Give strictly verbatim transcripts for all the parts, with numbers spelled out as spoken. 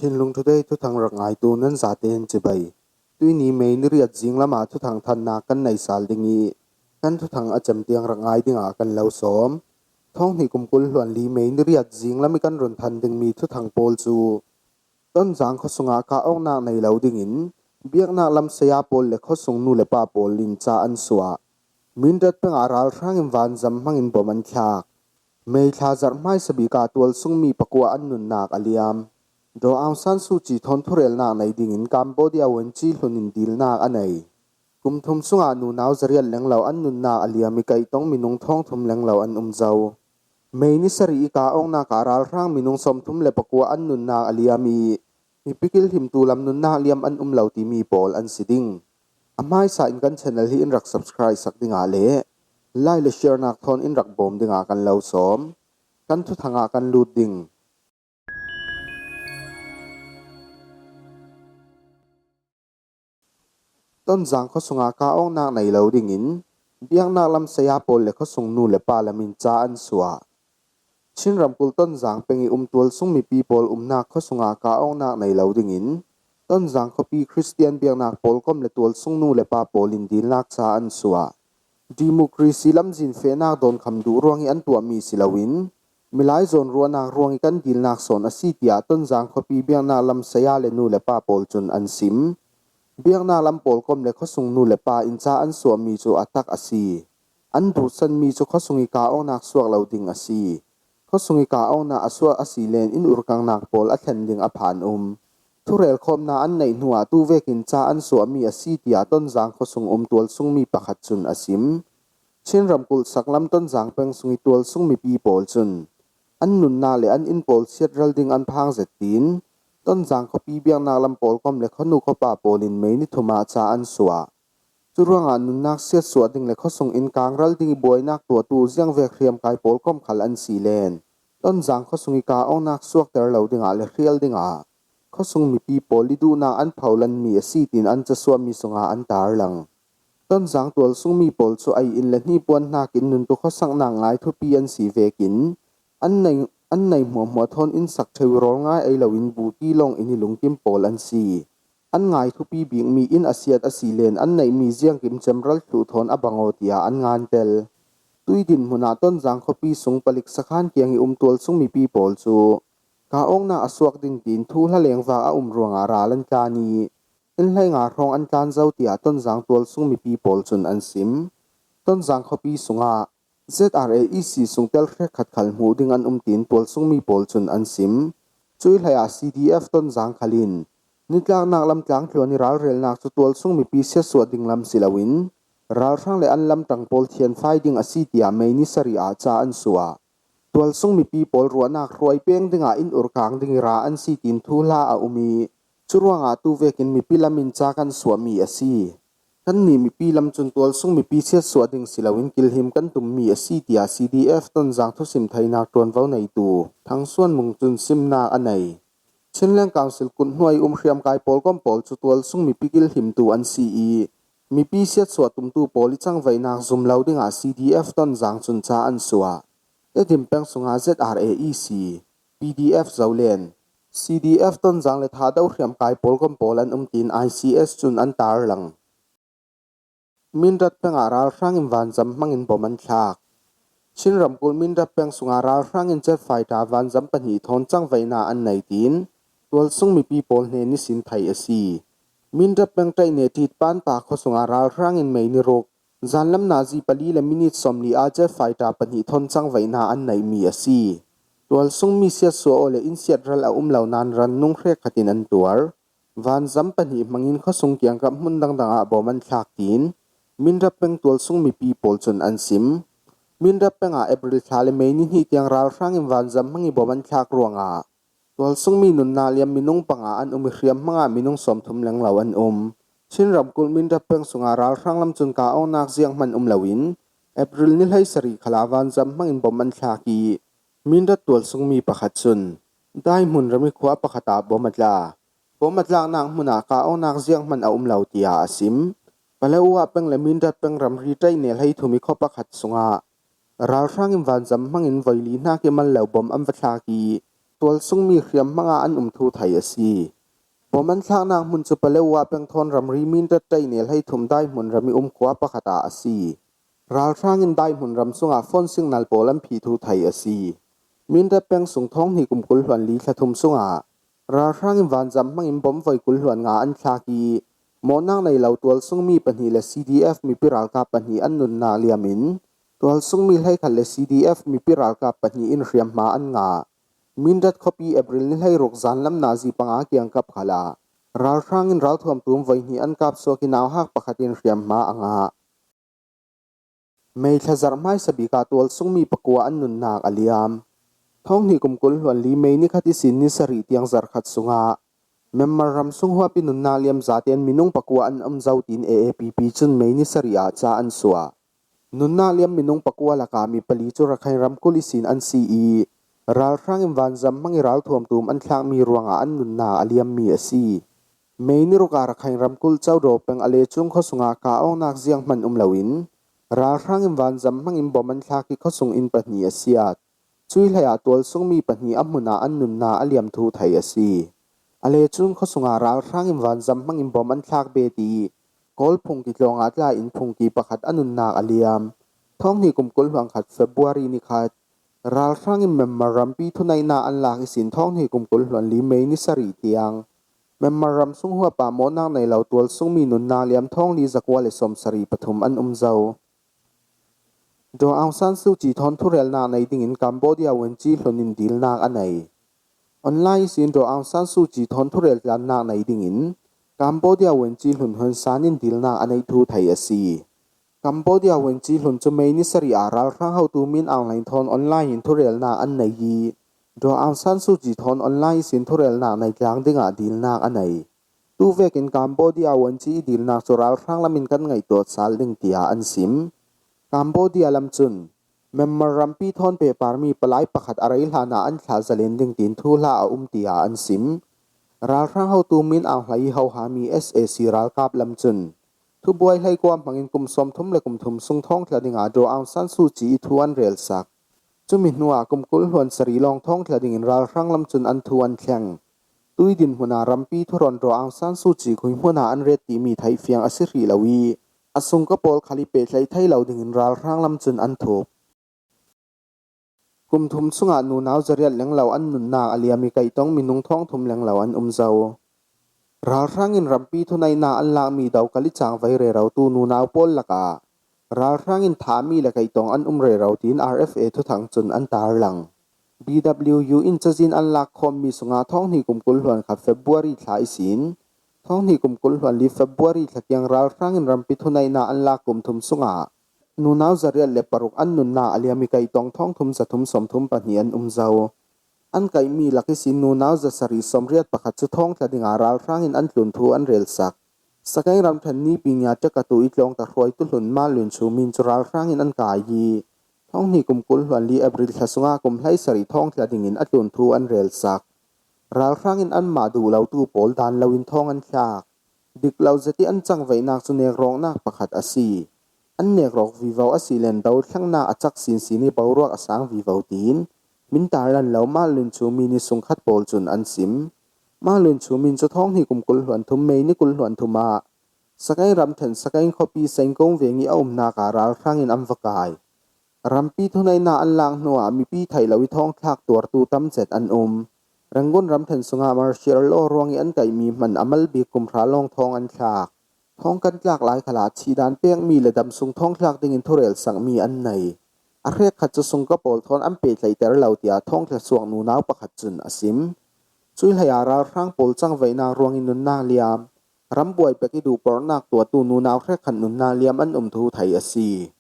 Thinlung Today thuthang rak ngaitu nan zate in chibai. Tuini May ni riat zing lama thuthang thanna kan nei sal ding i, kan thuthang a cem tiang rak ngai dinga kan lo sawm. Thawng hnih kum kul hluan li May ni riat zing lam i kan run than ding mi thuthang pawl cu, Tonzang khuasunga kah awknak nei lo dingin biaknak lam saya pawl le khuasung nu le pa pawl in ca an suah. Mindat pengah ralhrang in vanzam hmangin bom an thlak. May thla zarh hmaisa bik ah tualsungmi pakua an nunnak a liam. Daw Aung San Suu Kyi thawn thurelnak nei dingin Cambodia vuanci hlun in dilnak a nei. Kum thum sungah nunau zariat lenglo an nunnak a liam i, kaihtong minung thawng thum lenglo an um zo. May ni sarih i kah awknak ah ralhrang minung sawmthum le pakua an nunnak a liam i, mipi kilhimtu lam nunnak liam an um lo timi pawl an si ding. A hmaisa in kan channel hi in rak subscribe sak dingah le like le share nak thawn in rak bawm dingah kan lo sawm. Kan thuthang ah kan lut ding. Tonzang khuasunga kah awknak nei lo dingin biaknak lam saya pawl le khuasung nu le pa lam in ca an suah. Chin ramkulh Tonzang peng i um tualsung mipi pawl umnak khuasunga kah awknak nei lo dingin Tonzang khuapi Khristian biaknak pawlkom le tualsung nu le pa pawl in dilnak ca an suah. Democracy lamzin fehnak dawnkham duh ruang i an tuahmi si loin, milai zawn ruahnak ruang i kan dilnak sawn a si, tiah Tonzang khuapi biaknak lam saya le nu le pa pawl cun an sim. Biaknak lam pawlkom le khuasung nu le pa in ca an suahmi cu a tak a si. An duhsanmi cu khuasung i kah awknak suak lo ding a si. Khuasung i kah awknak a suak a si len in urkangnak pawl a thlen ding a phan um. Thurel khawmnak an neih hnuah tu vekin ca an suahmi a si, tiah Tonzang khuasung um tualsungmi pakhat cun a sim. Chin ramkulh saklam Tonzang peng sung i tualsung mipi pawl cun an nunnak le an inn pawl siatral ding an phang zet tiin Tonzang khuapi biaknak lam pawlkom le khuanu khuapa pawl in May ni thum ah ca an suah. Curuangah nunnak siatsuah ding le khuasung in kangral ding i buainak tuahtu ziangvek hriamkai pawlkom khal an si len Tonzang khuasung i kah awknak suakter lo dingah le hrial dingah khuasung mipi pawl i duhnak an pholanmi a si, tiin an casuahmi sungah an tarlang. Tonzang tualsungmi pawl cu ei in le hnipuan hnakin nuntu khuasaknak ngai thupi an si vekin an nei, an nei hmuahhmuah thawn in sak ṭheu i rawl ngai ei loin buti lawng in i lungkim pawl an si. An ngai thupi bikmi in a siat a si len an neihmi ziangkim cemral thluh thawn a bang aw, tiah an ngan tel. Tui dinhmun ah Tonzang khuapi sung palik sakhan kiang i um tualsung mipi pawl cu kah awknak a suak ding tiin thuhla lengvak a um ruangah ral an tlan i, inn hleinga hrawng an tlan zo, tiah Tonzang tualsung mipi pawl cun an sim. Tonzang khuapi sungah Z R A E C sung tel hrekkhat khal hmuh ding an um, tiin tualsungmi pawl cun an sim. Cuih hlei ah C D F Tonzang khal in nitlaknak lam tlangtluan i ralrelnak cu tualsung mipi siatsuah ding lam si loin ralhrang le an lamṭang pawl thianfai ding a si, tiah May ni sarih ah ca an suah. Tualsung mipi pawl ruahnak hruai peng dingah in urkang ding i ra an si, tiin thuhla a um i, curuangah tu vekin mipi lam in ca kan suahmi a si. Kannih mipi lam cun tualsung mipi siatsuah ding si loin kilhim kan tummi a si, tiah C D F Tonzang thusim theinak ṭuanvo neitu Thang Suan Mung cun simnak a nei. Chinland Council kut hnuai um hriamkai pawlkom pawl cu tualsung mipi kilhimtu an si i, mipi siatsuah tumtu pawl i cangvaihnak zum lo dingah C D F Tonzang cun ca an suah. Tedim peng sungah Z R A E C, P D F Zoland, C D F Tonzang le Thado hriamkai pawlkom pawl an um, tiin I C S cun an tarlang. Mindat pengah ralhrang in vanzam hmangin bom an thlak. Chin ramkulh Mindat peng sungah ralhrang in jet fighter vanzam pahnih thawn cangvaihnak an nei, tiin tualsung mipi pawl hnen ihsin theih a si. Mindat peng ṭaihne ṭitpan pa khuasungah ralhrang in May ni ruk zanlam nazi pali le minit sawmli ah jet fighter pahnih thawn cangvaihnak an neihmi a si. Tualsungmi siatsuah aw le in siatral a um lo nain rannung hrekkhat in an tuar. Vanzam pahnih hmangin khuasung kiangkap hmun dangdang ah bom an thlak, tiin Mindat peng tualsung mipi pawl cun an sim. Mindat pengah April thla le May ni hnih tiang ralhrang in vanzam hmang i bom an thlak ruangah tualsungmi nunnak liam minung panga an um i hriam hmangah minung sawmthum lenglo an um. Chin ramkulh Mindat peng sungah ralhrang lam cun kah awknak zianghman um loin April ni hleisarih khalah vanzam hmangin bom an thlak i, Mindat tualsungmi pakhat cun Daihmun ram i khua pakhat ah bom a tla. Bom a tlaknak hmun ah kah awknak zianghman a um lo, tiah a sim. Paletwa peng le Mindat peng ramri ṭaihne hleithum i khuapakhat sungah ralhrang in vanzam hmangin voi li hnak i mal lo bom an va thlak i, tualsung mi hriamhmanga an um thu thei a si. Bom an thlaknak hmun cu Paletwa peng thawn ramri Mindat tainel hei thum dai hmun ram i um khua pakhat ah a si. Ralhrang in dai hmun ram sungah phone signal pawl an phih thu thei a si. Mindat peng sung thawng hnih kum kul hluan li thla thum sungah ralhrang in vanzam hmangin bom voi kul hluan nga an thlak i, mawhnak nei lo tualsung mi pahnih le C D F mipi ralkap pahnih an nunnak liam in, tualsung mi hleikhat le C D F mipi ralkap pahnih in hriamhma an ngah. Mindat khuapi April ni hleiruk zanlam nazi panga kiangkap khalah ralhrang in ralthuam tum voi hnih an kap suak i nauhak pakhat in hriamhma a ngah. May thla zarh hmaisa bik ah tualsung mi pakua an nunnak a liam. Thawng hnih kum kul hluan li May ni khat ihsin ni sarih tiang zarh khat sungah Myanmar ram sung huap i nunnak liam zaten minung pakua an um zo tiin A A P P cun May ni sarih ah ca an suah. Nunnak liam minung pakua lakah mi pali cu Rakhine ramkulh ihsin an si i, ralhrang in vanzam hmang i ralthuam tum an thlakmi ruangah an nunnak a liammi a si. May ni ruk ah Rakhine ramkulh Caudaw peng a lecung khuasungah kah awknak zianghman um loin, ralhrang in vanzam hmangin bom an thlak i khuasung inn pahnih a siat. Cui hleiah tualsung mi pahnih a hmun ah an nunnak a liam thu thei a si. A lecung khuasungah ralhrang in vanzam hmangin bom an thlak bet i, Kawl phungki tlawngah tlai in phungki pakhat a nunnak a liam. Thawng hnih kum kul hluan khat February ni khat, ralhrang in Myanmar rampi thuneihnak an lak ihsin thawng hnih kum kul hluan li May ni sarih tiang Myanmar ram sung huap ah mawhnak nei lo tualsung mi nunnak liam thawng li zakua le sawmsarih pathum an um zo. Daw Aung San Suu Kyi thawn thurelnak nei dingin Cambodia Wenci hlun in dilnak a nei. Online ihsin Daw Aung San Suu Kyi thawn thurel tlannak nei dingin Cambodia Wenci hlun Hun San in dilnak a neih thu thei a si. Cambodia Wenci hlun cu May ni sarih ah ralhrang hotu Min Aung Hlaing thawn online in thurelnak an nei i, Daw Aung San Suu Kyi thawn online ihsin thurelnak nei tlang dingah dilnak a nei. Tuvekin Cambodia Wenci i dilnak cu ralhrang lamin kan ngaihtuah sal ding, tiah an sim. Cambodia lam cun Myanmar rampi thawn pehparmi palai pakhat a rei hlanah an thlah zalen ding tiin thuhla a um, tiah an sim. Ralhrang hotu Min Aung Hlaing i hohami S A C ralkap lam cun thubuai hleikua hmangin kum sawmthum le kum thum sung thawngthla dingah Daw Aung San Suu Kyi i thu an relsak. Cumi hnuah kum kul hluan sarih lawng thawngthla dingin ralhrang lam cun an thu an thleng. Tui dinhmun ah rampi thurawn Daw Aung San Suu Kyi khui hmun ah an ret timi theihfiang a si hrih lo i, a sungka pawl khal i pehtlaih thei lo dingin ralhrang lam cun an thup. Kum thum sungah nunau zariat lenglo an nunnak a liam i, kaihtong minung thawng thum lenglo an um zo. Ralhrang in rampi thuneihnak an lakmi dokal i cangvai rerotu nunau pawl lakah ralhrang in thahmi le kaihtong an um rero, tiin R F A thuthang cun an tarlang. B W U in cazin an lak khawmmi sungah thawng hnih kum kul hluan khat February thla ihsin thawng hnih kum kul hluan li February thla tiang ralhrang in rampi thuneihnak an lak kum thum sungah nunau zariat le paruk an nunnak a liam i, kaihtong thawng thum zathum sawmthum pahnih an um zo. An kaihmi lak ihsin nunau zasarih sawmriat pakhat cu thawngthla dingah ralhrang in an tlun thu an relsak. Sagaing ramṭhen Nipi Ngiaṭaka tu i tlawngta hruaitu hlun Malun Chumin cu ralhrang in an kai i, thawng hnih kum kul hluan li April thla sungah kum hleisarih thawngthla dingin a tlun thu an relsak. Ralhrang in anmah duh lotu pawl dan loin thawng an thlak. Dik lo zet i an cangvaihnak cu nekrawknak pakhat a si. An nekrawk vivo a si len do thlengnak a cak sinsin i boruak a sang vivo, tiin min tarlan lo Malun Chumin i sungkhat pawl cun an sim. Malun Chumin cu thawng hnih kum kul hluan thum May ni kul hluan thum ah Sagaing ramṭhen Sagaing khuapi Sengkong veng i a umnak ah ralhrang in an va kai. Rampi thuneihnak an lak hnuah mipi theih lo i thawngthlak tuartu tam zet an um. Rangoon ramṭhen sungah martial law ruang i an kaihmi hman a mal bik kum hra lawng thawng an thlak. Thawng kan tlak lai khalah chihdan pekmi le dam sung thawngthlak dingin thurelsakmi an nei. A hrekkhat cu sungka pawl thawn an pehtlaihter lo, tiah thawngthla suak nunau pakhat cun a sim. Cui hleiah ralhrang pawl cangvaihnak ruangin nunnak liam, rambuai pek i duhporhnak tuahtu nunau hrekkhat nunnak liam an um thu thei a si.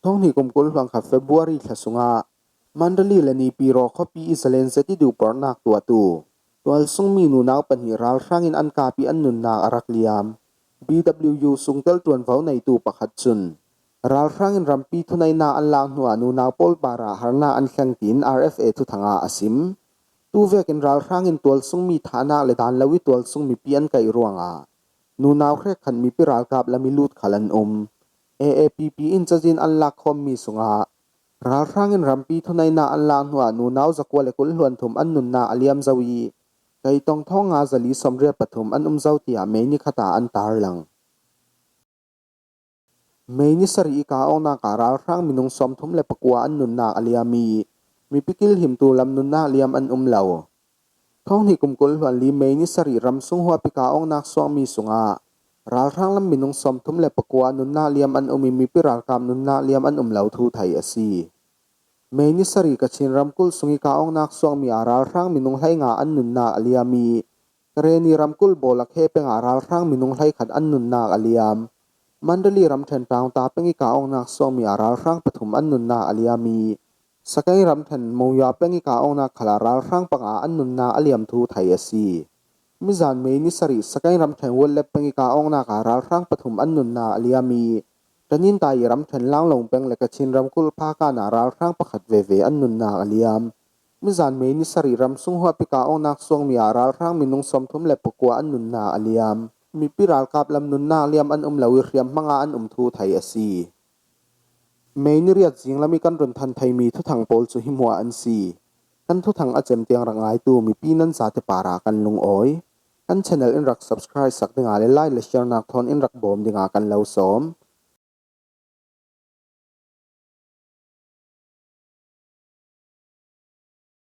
Thawng hnih kum kul hluan khat February thla sungah Mandalay le Naypyidaw khuapi i zalen zet i duhporhnak tuahtu tualsungmi nunau pahnih ralhrang in an kap i an nunnak a rak liam. B W U sungtel ṭuanvo neitu pakhat cun ralhrang in rampi thuneihnak an lak hnuah nunau pawl parah harnak an thleng, tiin R F A thuthang ah a sim. Tuvekin ralhrang in tualsungmi thahnak le dan lo i tualsung mipi an kaih ruangah nunau hrekkhat mipi ralkap lam i lut khal an um. A A P P in cazin an lak khawmmi sungah Ralhrang in rampi thuneihna an lak hnuah nunau zakua le kul hluan thum an nunnak a liam zo i, kei tong thawng nga zali sawmriat pathum an um zo, tiah May ni khata an tarlang. May ni sarih i kah awknak ah ralhrang minung sawmthum le pakua an nunnak a liam i, mipi kilhimtu lam nunnak liam an um lo. Thawng hnih kum kul hluan li May ni sarih ramsung huapi kah awknak suakmi sungah ralhrang lam minung sawmthum le pakua nunnak liam an um i, mipi ralkap nunnak liam an um lo thu thei a si. May ni sarih Kachin ramkulh sung i kah awknak suakmi ah ralhrang minung hleinga an nunnak a liam i, Karenni ramkulh Bawlakhe peng ah ralhrang minung hleikhat an nunnak a liam. Mandalay ramṭhen Taungta peng i kah awknak suakmi ah ralhrang pathum an nunnak a liam i, Sagaing ramṭhen Monywa peng i kah awknak khal ah ralhrang panga an nunnak a liam thu thei a si. Mizan May ni sarih Sagaing ramṭhen Wollep peng i kah awknak ah ralhrang pathum an nunnak a liam i, Tanintai ramṭhen Langlong peng le Kachin ramkulh Phakan ah ralhrang pakhat veve an nunnak a liam. Mizan May ni sarih ramsung huapi kah awknak suakmi ah ralhrang minung sawmthum le pakua an nunnak a liam. Mipi ralkap lam nunnak liam an um lo i, hriamhmanga an um thu thei a si. May ni riat zinglam i kan run than theimi thuthang pawl cu hi hmuah an si. Kan thuthang a cem tiang rak ngaitu mipi nan zate parah kan lungawi. Kan channel in rak subscribe sak dinga le like le share nak thawn in rak bawm dinga kan lo sawm.